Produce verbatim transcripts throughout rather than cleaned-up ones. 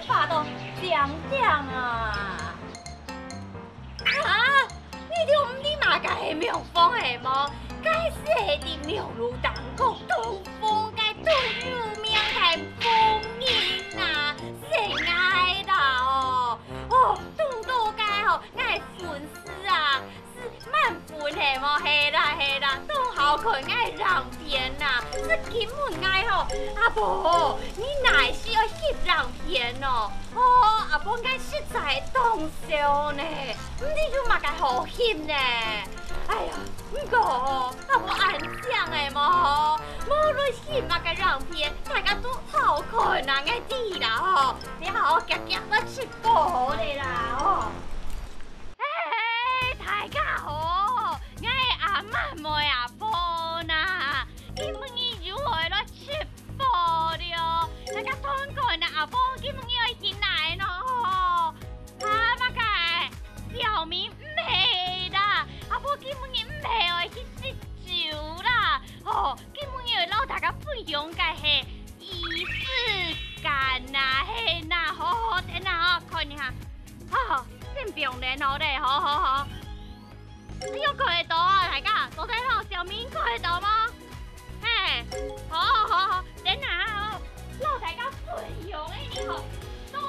發到點點啊！啊，你就毋知麼个係廟方係無？該係在廟路頂高兜風个最有名个風鈴啊，係𠊎啦哦！哦，堵到該吼，𠊎粉絲啊， 係滿分係無？係啦係啦，當好看𠊎个影片啊，係今晡𠊎吼，阿婆，你哪時愛翕影片哦？哦，阿婆𠊎實在當愁呢，毋知有麼个好翕呢？哎呀，毋過吼，阿婆恁靚个無？無論翕麼个影片，大家都好看啊，𠊎知啦吼，你好好夾夾仔翕好咧啦吼。 哎，大家好，𠊎係阿滿妹阿婆吶，今晡日又愛來直播了。大家看看啊，阿婆今晡日愛去哪呢？啊，麼个？小明毋係啦，阿婆今晡日毋係愛去食酒啦，吼，今晡日愛摎大家分享个係儀式感啊，係吶，好好等啊，吼，看一下。 好，真放電好咧，好好好。哎喲，看得到啊，大家，到底吼，小明看得到無？嘿，好好好，等下哦，摎大家分享个呢吼，到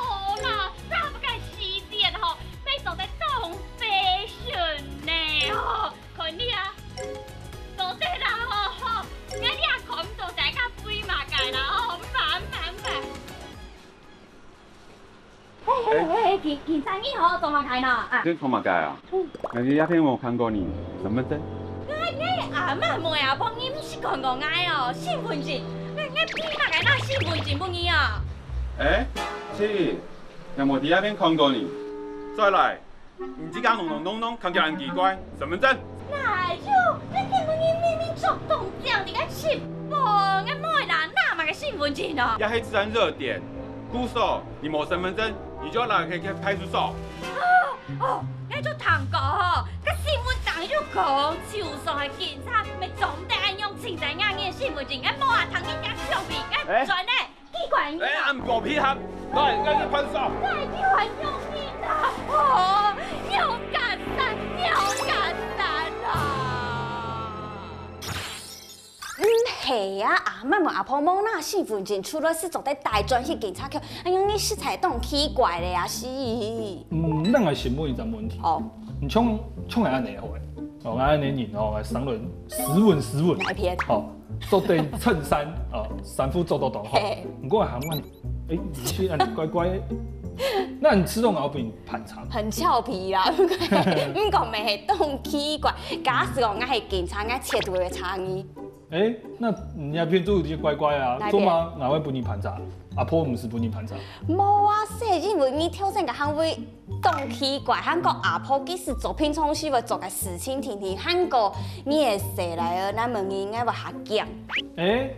啦，三个時節吼，愛做得當fashion呢吼，看你啊，做得啦吼吼，你啊看毋到大家飛麼个啦吼，慢慢慢。 嘿嘿嘿，警警察你好，做麼个呢？啊，你做麼个啊？我在這片無看過你，身份證？𠊎𠊎阿滿妹啊，幫你毋識看過𠊎哦，身份證，𠊎𠊎憑麼个拿身份證分你啊？哎，是，𠊎無在這片看過你，再來。 你自家弄弄弄弄，看起來很奇怪，身份證。哪有？你今晡日明明著當靚，你个直播，𠊎妹啦，拿麼个身份證哦？這係治安熱點，故所你無身份證，你就要拿去去派出所。哦，哦，𠊎就聽過吼，該新聞頂有講，就算係警察，乜總得愛用清楚若人身份證，𠊎無啊，聽人家相比，𠊎轉呢。 奇怪，哎，恁無配合，來，來去派出所。哪有恁樣人啊？哦，有簡單，有簡單啊！毋係啊，阿滿妹阿婆無拿身份證出來，係做得帶轉去警察局，哎呀，你實在當奇怪咧啊，是。嗯，咱來先問一個問題。哦。你像像𠊎恁樣好誒，哦，𠊎恁樣人哦，生來斯文斯文。哪一片？哦， 著對襯衫，哦，衫褲著到當好。嘿。毋過還問，誒，你是恁乖乖，那你自動要分你盤查？很俏皮啦，毋過毋過乜係當奇怪。假使講𠊎係警察，𠊎絕對會查你。誒，那你那片就有點怪怪啊，哪一片？做麼𠊎會分你盤查？阿婆毋係分你盤查？無啊，係因為你頭先个行為 當奇怪，還講阿婆其實做平常時會做个事情定定，還講你係細倈仔，若問你，𠊎會較驚。誒，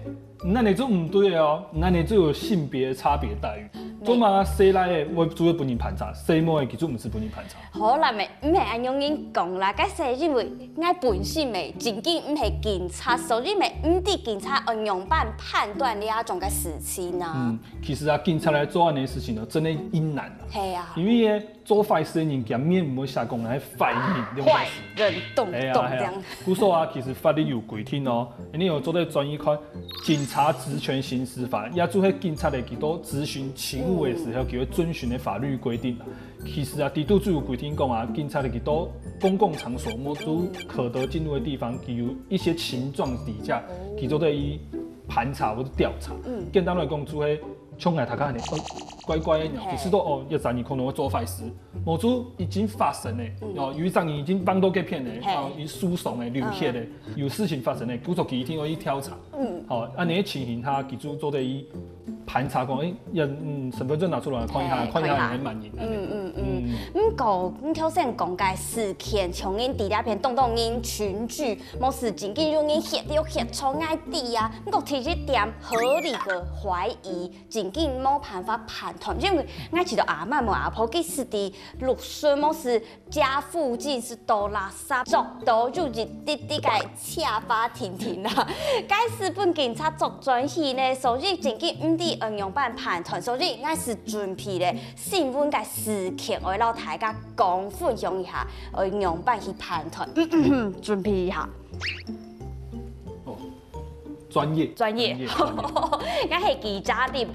恁樣就毋對哦，恁樣就有性別差別待遇。做麼細倈仔會做得分人盤查，細妹仔佢就毋係分人盤查？好啦，乜毋係恁樣人講啦，該係因為𠊎本身乜正經毋係警察，所以乜毋知警察愛仰般判斷這種个事情啊。嗯，其實啊，警察來做恁樣个事情呢，真个困難啊。係啊。因為呢， 做壞事个人，佢面毋會寫講𠊎係壞人，對毋對？壞人，咚咚，哎呀，哎呀，故所啊，其實法律有規定哦，你有做得轉去看《警察職權行使法》，也就係警察个幾多執行勤務个時候，佢會遵循个法律規定。其實啊，裡肚就有規定講啊，警察个幾多公共場所，無都可得進入个地方，佢有一些情狀底下，佢做得去盤查或者調查。嗯。簡單來講，就係 像𠊎頭下恁樣，哦，乖乖个，嘿。其實都哦，一隻人可能會做壞事，無就已經發生了，嗯。哦，有一隻人已經放到該片了，嘿。哦，佢受傷了，流血了，嗯。有事情發生了，故所佢一定愛去調查。嗯。好，恁樣个情形下，佢就做得去盤查講，誒，人，嗯，身份證拿出來看一下，嘿，看一下，看一下。人滿意。嗯，嗯，嗯。嗯。毋過，你頭先講个事件，像𠊎等這片當多人群聚，無事情，就有人血流血出來个啊。毋過第一點，合理个懷疑， 正經無辦法判斷，因為𠊎知道阿嬤無阿婆佢係在六順無係家附近係倒垃圾，逐到有一滴滴个赤花停停啦。該時分警察捉轉去呢，所以正經毋知呃，仰般判斷，所以𠊎係準備咧新聞个時間，𠊎摎大家講分享一下，呃，仰般去判斷。準備一下。哦，專業，專業。专业专业𠊎係記者，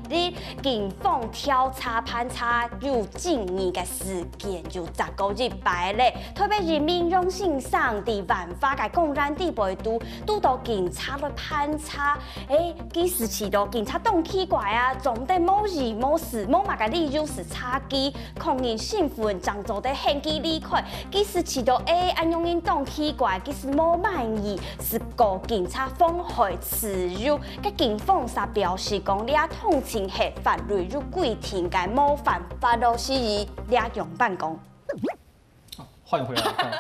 你警方調查盤查有爭議个事件有十个禮拜咧，特別係民雄先生在萬華个公園底背肚，堵到警察來盤查，誒，佢時知道警察當奇怪啊，做毋得無事無事，無麼个理由係查佢，確認身份正做得喊佢離開。佢時知道，誒，恁樣人當奇怪，佢係無滿意，係告警察妨害自由。該警方就表示講，這通常係法律有規定个，無犯法咯，所以這樣般講。换回来，哈。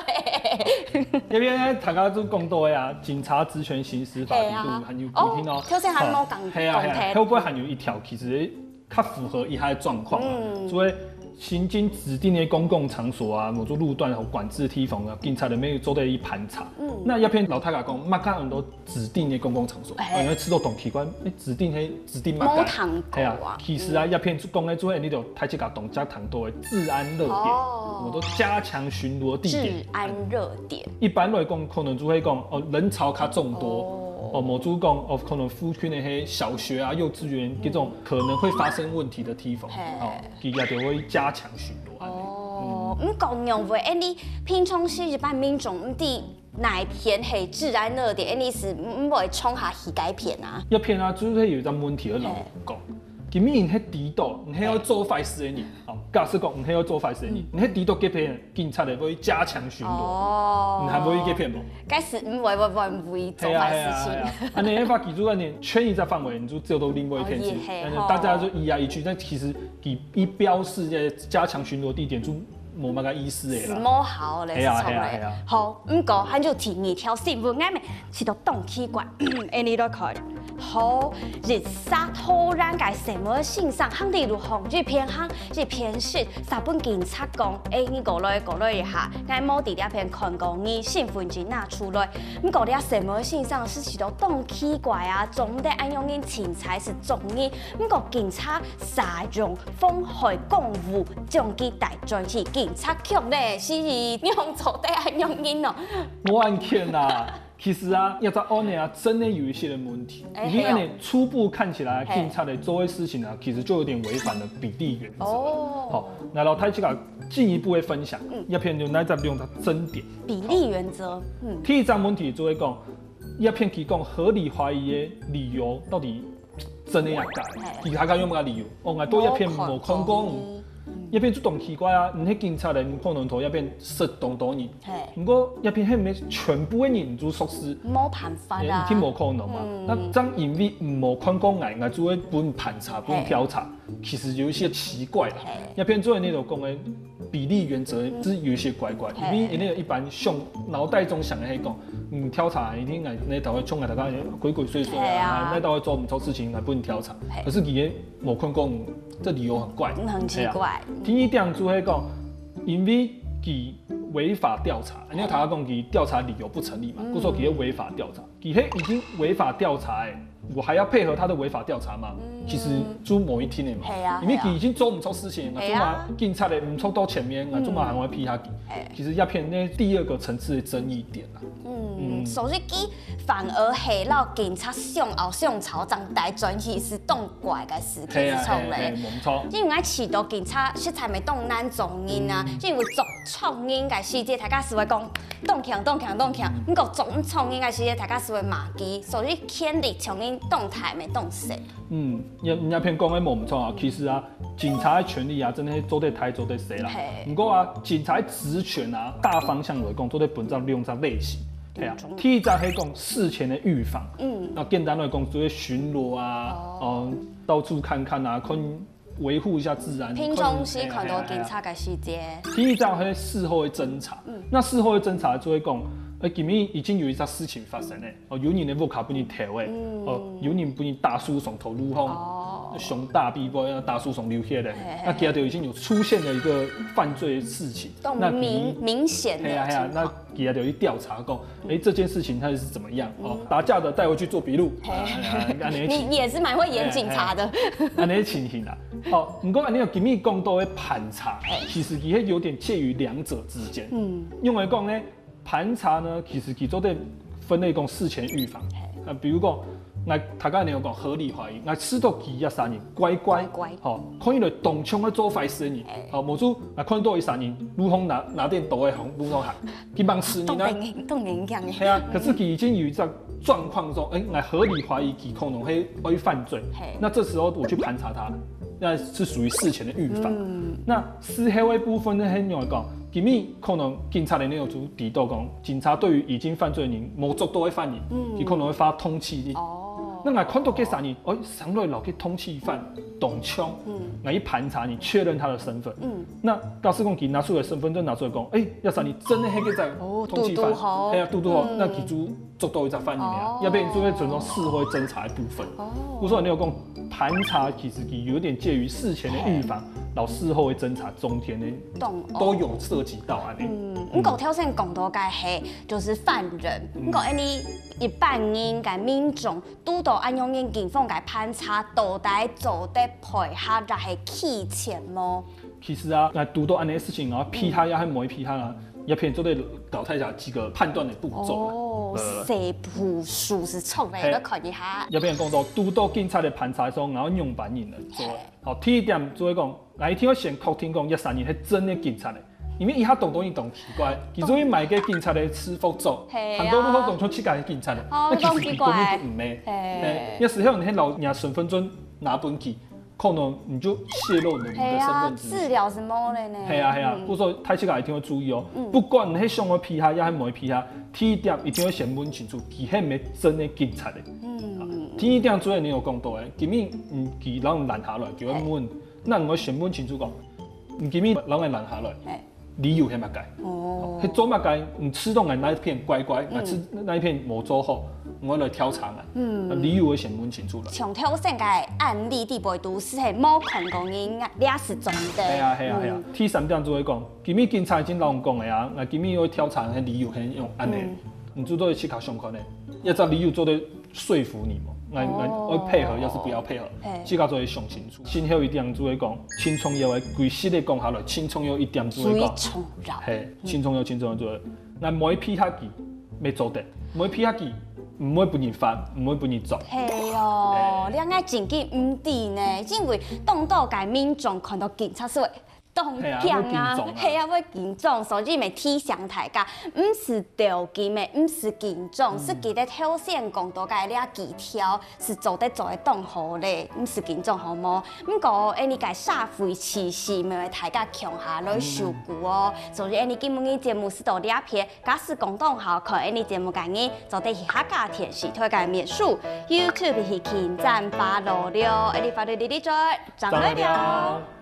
因为呢，大家都讲到的啊，警察职权行使法里肚还有规定哦。哦，頭先還無講，嘿啊，嘿啊，講忒會不會還有一條其實較符合一下的狀況啊？所以行經指定的公共場所啊，某種路段和管制地方啊，警察的沒有做得一盤查。那一片老太太講，乜个很多指定的公共场所，哎因为知道當奇怪，誒，指定係指定乜个？無聽過啊係啊，其實啊，一片講个主要你就大家當常聽到的治安熱點。哦我都加强巡逻地点。治安熱點。一般來講，可能就會講哦，人潮較眾多，哦，某種講哦，可能附近的迄小學啊、幼稚園這種可能會發生問題的地方，嘿哦，佢也就會加強巡邏。哦，毋過仰會，誒，你平常時一般民眾毋知哪一片係治安熱點，誒，你係毋會衝下去該片啊？一片啊，就是有一張問題，老實講，今日你係知道，你係要做壞事的人，哦，假設講你係要做壞事的人，你係知道這片警察會加強巡邏，哦你還會去這片無？該係毋會會會會做係啊壞事情。係啊係啊，啊，你會發記住啊，你圈一隻範圍，你就走到另外一片去哦，也係，那大家就一呀一句，但其實以一標示在加強巡邏地點就無麼个意思的啦。係無效咧，係啊係錯咧。係啊係啊好，毋過還有第二條新聞，𠊎咪試到當奇怪，誒，你來看。好，一儕突然个細妹先生行在路項，一片行一片食，煞分警察講，誒，你過來過來一下，𠊎無在這片看過你，身份證拿出來。毋過這細妹先生係試到當奇怪啊，做毋得恁樣人清彩係作孽。毋過警察煞用妨害公務將佢帶轉去警察局咧，是仰做得恁樣人哦？無恁欠啊。其實啊，這隻案呢啊，真的有一些的問題。哎因為呢嘿哦，初步看起來，嘿警察的做的事情啊，其實就有點違反了比例原則。哦好，那老太這個進一步的分享，嗯一片就那隻兩隻爭點。比例原則，嗯，第一張問題就會講，一片提供合理懷疑的理由到底真的也假的嘿？其他个用麼个理由？哦，𠊎對一片無看過。無看過。一片就當奇怪啊，你係警察咧，你可能同一片識當多人。嘿，毋過一片係毋係全部的人都屬實？無辦法啊一定。無可能嘛。嗯那這樣因為無看過𠊎，𠊎就會分盤查、分調查，其實有一些奇怪啦。嘿一片做的那種講的比例原則是有一些怪怪，嘿因為那個一般想腦袋中想的係講，嗯，調查一定𠊎那都會衝啊，大家鬼鬼祟祟嘿啊啊，那都會做毋著事情，𠊎分調查嘿。可是佢無看過，這理由很怪，嗯很奇怪係啊。第一點就係講，因為佢違法調查，因為他講佢調查理由不成立嘛，故所佢違法調查，佢係已經違法調查欸，我還要配合他的違法調查嘛？其實就無一定的嘛，係啊因為佢已經做毋著事情，係啊做嘛警察的毋著到前面，做嘛還會批他。其實一片那第二個層次的爭議點啦。嗯，所以佢反而係摎警察相拗相吵，正帶轉去係當怪个事情，係啊，係錯咧。係，係，無錯。因為𠊎試到警察實在無當難做人啊，因為做錯人个時節，大家係會講當強、當強、當強，毋過做毋錯人个時節，大家係會罵佢，所以權力像人當大無當細。嗯，你你那片講的無毋著啊，其實啊，警察的權力啊，真的是做得大做得細啦嘿。不過啊，警察的職權啊，大方向來講，做得分做兩隻類型。係啊，第一隻係講事前的預防，嗯，那簡單來講，就係巡邏啊，哦，到處看看啊，看維護一下治安。平常時看到警係啊，係啊，係啊。察个時節，第一隻係事後的偵查，那事後的偵查就會講，哎，今日已經有一隻事情發生了，哦，有人个屋下分人偷了，哦，有人分人打輸送到路項，哦上大埤背啊，打輸送流血了，嘿嘿那佢兜已經有出現了一個犯罪的事情，都那佢明明顯的係啊係啊，情況那佢兜去調查講，哎，這件事情它是怎麼樣？哦，打架的帶回去做筆錄，啊，啊啊恁樣你你也是蠻會演警察的，恁樣情形啦。哦，毋過恁樣今日講到个盤查哎，其實佢係有點介於兩者之間。嗯，因為講呢，盤查呢，其實佢做得分類講事前預防。啊，比如講，𠊎大家有講合理懷疑，𠊎知道佢一儕人乖乖，乖乖吼，看起來當像愛做壞事个人哎，吼，無就𠊎看到一儕人，路項拿拿電刀个，路項行，佢吂死人啊。動人動人樣係啊，可是佢已經有一隻狀況說，哎，𠊎合理懷疑佢可能會會犯罪嘿，那這時候我去盤查他，那是屬於事前的預防。那事後的部分呢，很容易講，今日可能警察的內容就提到講，警察對於已經犯罪的人，無捉到个犯人，佢可能會發通緝令。哦，那𠊎看到个儕人，哎，上來摎个通緝犯當像，𠊎去盤查你，確認他的身份。那假使講佢拿出來身份證拿出來講，哎，這儕人真的係該隻哦通緝犯，堵堵好係啊，堵堵好，那佢就捉到一隻犯人了，哦要不然就會存在事後偵查的部分。哦我說你有講盤查，其實佢有點介於事前的預防，然後事後的偵查中間的懂哦都有涉及到啊。嗯，毋過頭先講到个係，就是犯人，毋過恁呢一般人个民眾，堵到恁樣个警方个盤查，到底做得配合抑係棄錢無？其實啊，那堵到恁樣的事情啊，批他也還無批他啊，也偏做得交代一下幾個判斷的步驟啦。哦，呃四步數是錯的，嘿要看一下。也偏講到堵到警察的盤查的時候，然後用般人來做。好，第一點就係講，𠊎一定要先確定講，這儕人係真的警察的。因為一下動作一動奇怪，佢就會買个警察的制服著，嘿啊很多都動作奇怪的警察的，哦那其實佢根本就毋係。嘿哎，有時候你摎人家身份證拿分佢，可能你就洩露你的係啊，身份資訊。資料是無了呢。係啊係啊，嗯故所大家一定要注意哦，不管你係想要批他，也係無批他，第一點一定要先問清楚，佢係毋係真的警察的。嗯，第一點主要你有講到誒，今日嗯佢摎你攔下來，佢會問，那你要先問清楚講，你今日摎你攔下來，哎，理由係麼个？哦，係做麼个？你知道𠊎哪一片乖乖，𠊎知哪一片無做好，𠊎來調查𠊎。嗯，理由會先問清楚了。像頭先个案例底背都是係無看過人，這是真的。係啊係啊係啊嗯。第三點就係講，今日警察已經摎你講了啊，𠊎今日要調查个理由係用恁樣，你做得自家想看呢，這隻理由做得說服你無？𠊎𠊎愛配合，抑是不要配合嘿，自家做得想清楚。最後一點就係講，盡重要个，歸實个講下來，盡重要一點就係講，非常要。嘿，盡重要盡重要就係，𠊎毋會批他佢，乜做得，毋會批他佢，毋會分人罰，毋會分人捉。係哦，你應該真經毋知呢，因為當多个民眾看到警察是會當驚啊，係啊會緊張啊係啊，會緊張，所以乜提醒大家，毋使著急，乜毋使緊張，係記得頭先講到个這幾條係做得做得當好咧，毋使緊張好無？毋過，恁呢个社會時事，乜大家共下來守護哦。所以，恁呢今晡日節目係到這片，假使講當好，看恁呢節目个人，做得去客家電視台个面書、YouTube去點讚、follow了，恁呢follow你你嘴，正來尞。